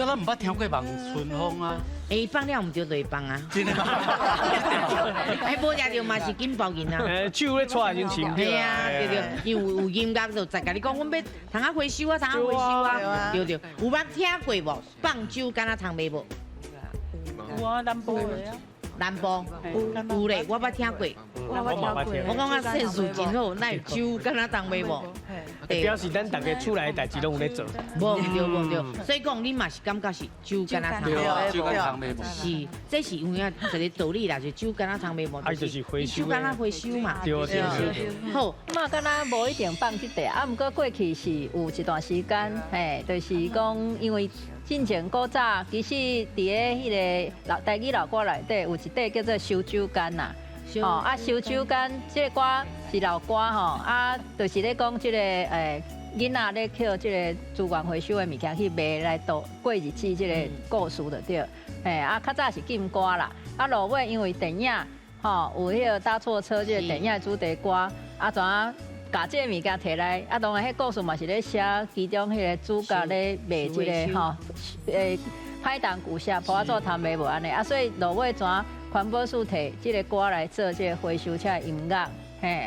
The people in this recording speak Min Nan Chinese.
敢若毋捌聽過望春風啊？欸，放了毋對就會放啊。真的嗎？哎，無掠著嘛是緊包囡仔。手咧掣的時陣。對啊，對對，伊有音樂就就共你講，阮欲通仔回收啊，通仔回收啊，對對。有捌聽過無？放酒敢若通賣無？有啊，南部的啊。南部有咧，我捌聽過。我嘛捌聽。我感覺 sense 真好，哪有酒敢若通賣無？表示咱逐家厝內的代誌攏有咧做。無毋對無毋對，所以講你嘛是感覺是酒敢若通賣。酒敢通賣無？是，這是有影一個道理啦，就酒敢若通賣無？啊，就是回收。酒敢若回收嘛。對對對。好，嘛敢若無一定放這塊，啊，毋過過去是有一段時間，嘿，就是講因為進前古早其實佇咧彼个老台語老歌內底有一塊叫做收酒矸啦。哦，啊，收酒矸這个歌是老歌吼，啊，就是咧講這个囡仔咧抾這个資源回收的物件去賣來度過日子這个故事就對。嘿，啊，較早是禁歌啦，啊，落尾因為電影吼有彼个搭錯車這个電影的主題歌，啊，怎啊共這个物件提來，啊，當然彼故事嘛是咧寫其中彼个主角咧賣這个吼，歹當舊寫破做通賣無按呢，啊，所以落尾怎環保署提這个歌來做這个回收車的音樂，嘿。